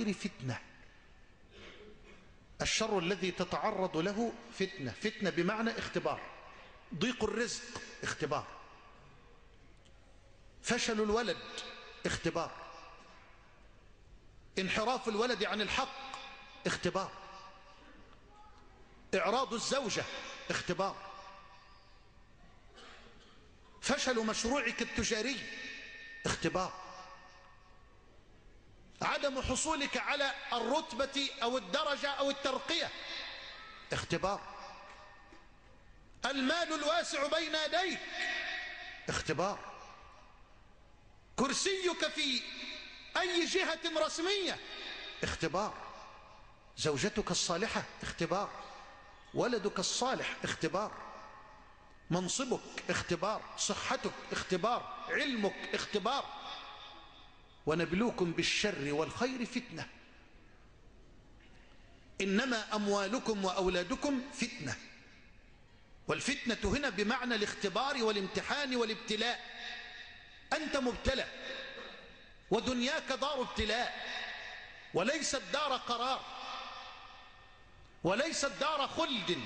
فتنة. الشر الذي تتعرض له فتنة، فتنة بمعنى اختبار. ضيق الرزق اختبار، فشل الولد اختبار، انحراف الولد عن الحق اختبار، إعراض الزوجة اختبار، فشل مشروعك التجاري اختبار، عدم حصولك على الرتبة أو الدرجة أو الترقية اختبار، المال الواسع بين يديك اختبار، كرسيك في أي جهة رسمية اختبار، زوجتك الصالحة اختبار، ولدك الصالح اختبار، منصبك اختبار، صحتك اختبار، علمك اختبار. ونبلوكم بالشر والخير فتنة. إنما أموالكم وأولادكم فتنة، والفتنة هنا بمعنى الاختبار والامتحان والابتلاء. أنت مبتلى، ودنياك دار ابتلاء، وليست دار قرار، وليست دار خلد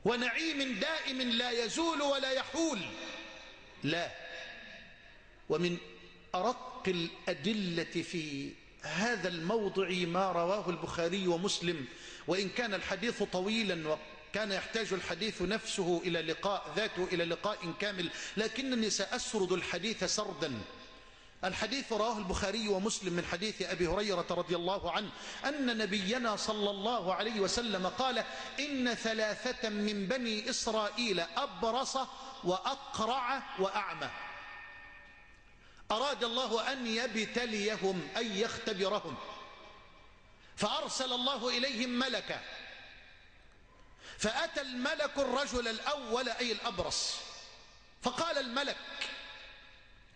ونعيم دائم لا يزول ولا يحول، لا. ومن أرق الأدلة في هذا الموضع ما رواه البخاري ومسلم، وإن كان الحديث طويلا وكان يحتاج الحديث نفسه إلى لقاء ذاته إلى لقاء كامل، لكنني سأسرد الحديث سردا. الحديث رواه البخاري ومسلم من حديث أبي هريرة رضي الله عنه أن نبينا صلى الله عليه وسلم قال: إن ثلاثة من بني إسرائيل أبرص وأقرع وأعمى، أراد الله أن يبتليهم أي يختبرهم، فأرسل الله إليهم ملكا، فأتى الملك الرجل الأول أي الأبرص، فقال الملك: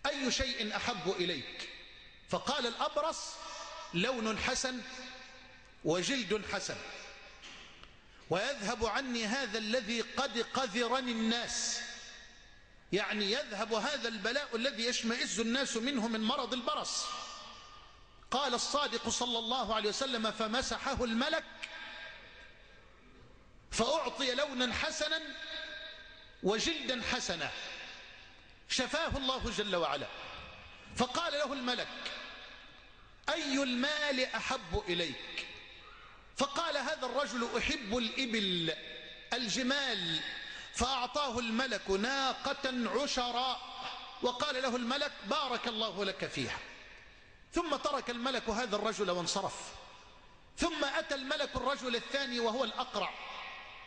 أي شيء أحب إليك؟ فقال الأبرص: لون حسن وجلد حسن، ويذهب عني هذا الذي قد قذرني الناس، يعني يذهب هذا البلاء الذي يشمئز الناس منه من مرض البرص. قال الصادق صلى الله عليه وسلم: فمسحه الملك فأعطي لونا حسنا وجلدا حسنا، شفاه الله جل وعلا. فقال له الملك: أي المال أحب إليك؟ فقال هذا الرجل: أحب الإبل، الجمال. فأعطاه الملك ناقة عشراء، وقال له الملك: بارك الله لك فيها. ثم ترك الملك هذا الرجل وانصرف. ثم أتى الملك الرجل الثاني وهو الأقرع،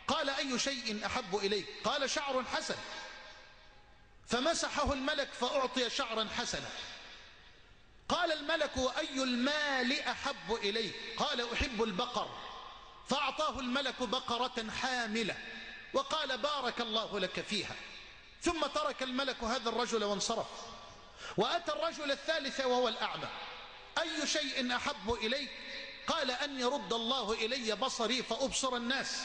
قال: أي شيء أحب إليك؟ قال: شعر حسن. فمسحه الملك فأعطي شعرا حسنا. قال الملك: وأي المال أحب إليك؟ قال: أحب البقر. فأعطاه الملك بقرة حاملة، وقال: بارك الله لك فيها. ثم ترك الملك هذا الرجل وانصرف. وأتى الرجل الثالث وهو الأعمى: أي شيء أحب إليك؟ قال: أن يرد الله إلي بصري فأبصر الناس.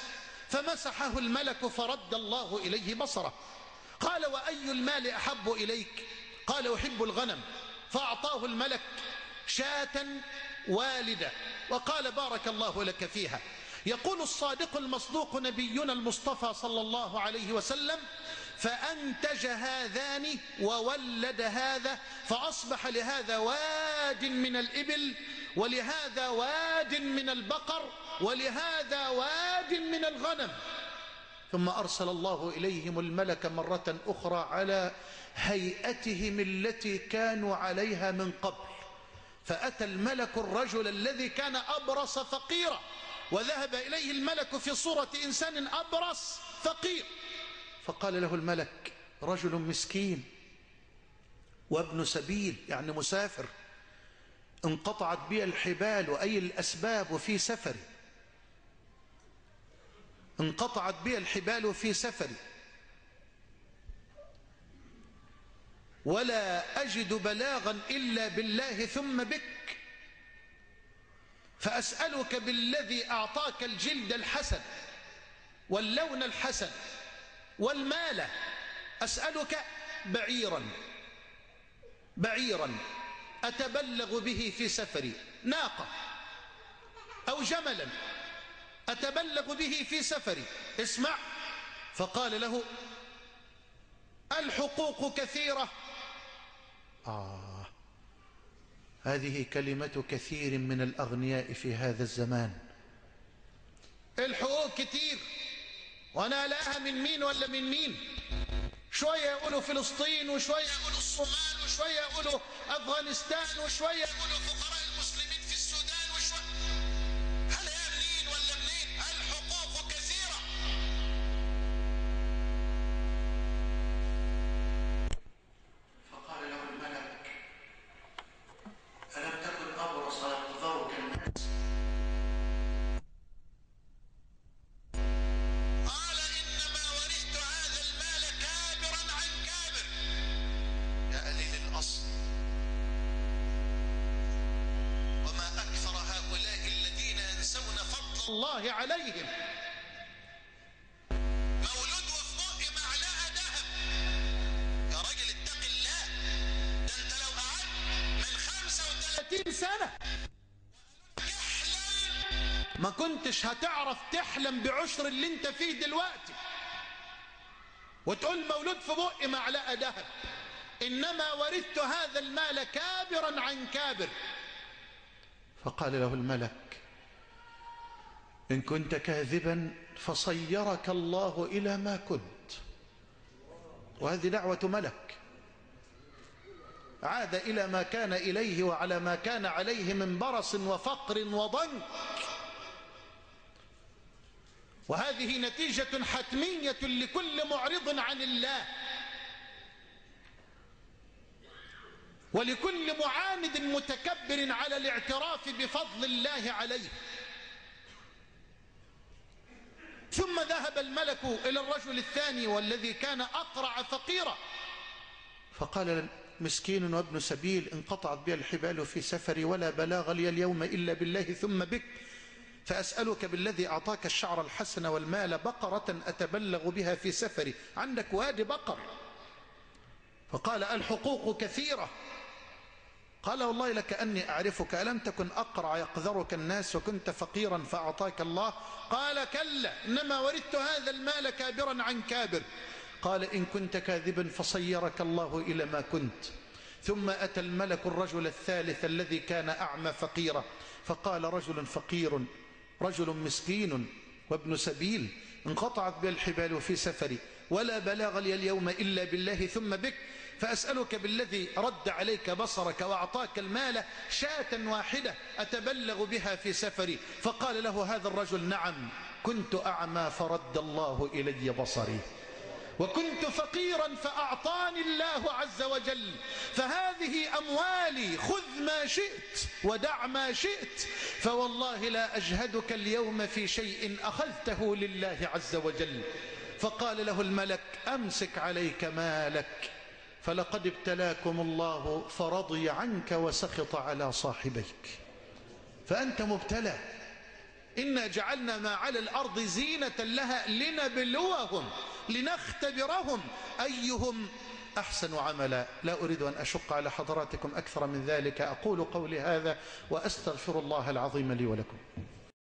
فمسحه الملك فرد الله إليه بصره. قال: وأي المال أحب إليك؟ قال: أحب الغنم. فأعطاه الملك شاة والدة، وقال: بارك الله لك فيها. يقول الصادق المصدوق نبينا المصطفى صلى الله عليه وسلم: فأنتج هذان وولد هذا، فأصبح لهذا واد من الإبل، ولهذا واد من البقر، ولهذا واد من الغنم. ثم أرسل الله إليهم الملك مرة أخرى على هيئتهم التي كانوا عليها من قبل. فأتى الملك الرجل الذي كان أبرص فقيرا، وذهب إليه الملك في صورة إنسان أبرص فقير. فقال له الملك: رجل مسكين وابن سبيل، يعني مسافر، انقطعت بي الحبال أي الأسباب في سفري، انقطعت بي الحبال في سفري، ولا أجد بلاغا إلا بالله ثم بك، فأسألك بالذي أعطاك الجلد الحسن واللون الحسن والمال، أسألك بعيرا أتبلغ به في سفري، ناقة أو جملا أتبلغ به في سفري، اسمع. فقال له: الحقوق كثيرة. هذه كلمة كثير من الأغنياء في هذا الزمان. الحقوق كتير، وأنا لاها من مين ولا من مين؟ شوية يقولوا فلسطين، وشوية يقولوا الصومال، وشوية يقولوا أفغانستان، وشوية يقولوا فقراء المسلمين في السودان، وشوية هل هي منين ولا منين؟ الحقوق كثيرة. فقال له الملك: ألم تكن أبرص يقذرك الناس؟ قال: إنما ورثت هذا المال كابرا عن كابر. يا قليل الأصل، وما أكثر هؤلاء الذين ينسون فضل الله عليهم. مولود وفي بق معلقة ذهب. يا راجل اتق الله، ده انت لو قعدت من 35 سنة ما كنتش هتعرف تحلم بعشر اللي انت فيه دلوقتي، وتقول مولود في بق معلقة ذهب. إنما ورثت هذا المال كابرا عن كابر. فقال له الملك: إن كنت كاذبا فصيرك الله إلى ما كنت. وهذه دعوة ملك، عاد إلى ما كان إليه وعلى ما كان عليه من برص وفقر وضنك. وهذه نتيجة حتمية لكل معرض عن الله، ولكل معاند متكبر على الاعتراف بفضل الله عليه. ثم ذهب الملك إلى الرجل الثاني والذي كان أقرع فقيرا، فقال: مسكين وابن سبيل، انقطعت بي الحبال في سفري، ولا بلاغ لي اليوم إلا بالله ثم بك، فأسألك بالذي أعطاك الشعر الحسن والمال بقرة أتبلغ بها في سفري. عندك وادي بقر. فقال: الحقوق كثيرة. قال: والله لكأني أعرفك، ألم تكن أقرع يقذرك الناس وكنت فقيرا فأعطاك الله؟ قال: كلا، إنما ورثت هذا المال كابرا عن كابر. قال: إن كنت كاذبا فصيرك الله إلى ما كنت. ثم أتى الملك الرجل الثالث الذي كان أعمى فقيرا، فقال: رجل فقير، رجل مسكين وابن سبيل، انقطعت بي الحبال في سفري، ولا بلاغ لي اليوم إلا بالله ثم بك، فأسألك بالذي رد عليك بصرك وأعطاك المال شاة واحدة أتبلغ بها في سفري. فقال له هذا الرجل: نعم، كنت أعمى فرد الله إلي بصري، وكنت فقيرا فأعطاني الله عز وجل، فهذه أموالي، خذ ما شئت ودع ما شئت، فوالله لا أجهدك اليوم في شيء أخذته لله عز وجل. فقال له الملك: أمسك عليك مالك، فلقد ابتلاكم الله فرضي عنك وسخط على صاحبيك، فأنت مبتلى. إنا جعلنا ما على الأرض زينة لها لنبلوهم لنختبرهم أيهم أحسن عملا. لا أريد أن أشق على حضراتكم أكثر من ذلك، أقول قولي هذا وأستغفر الله العظيم لي ولكم.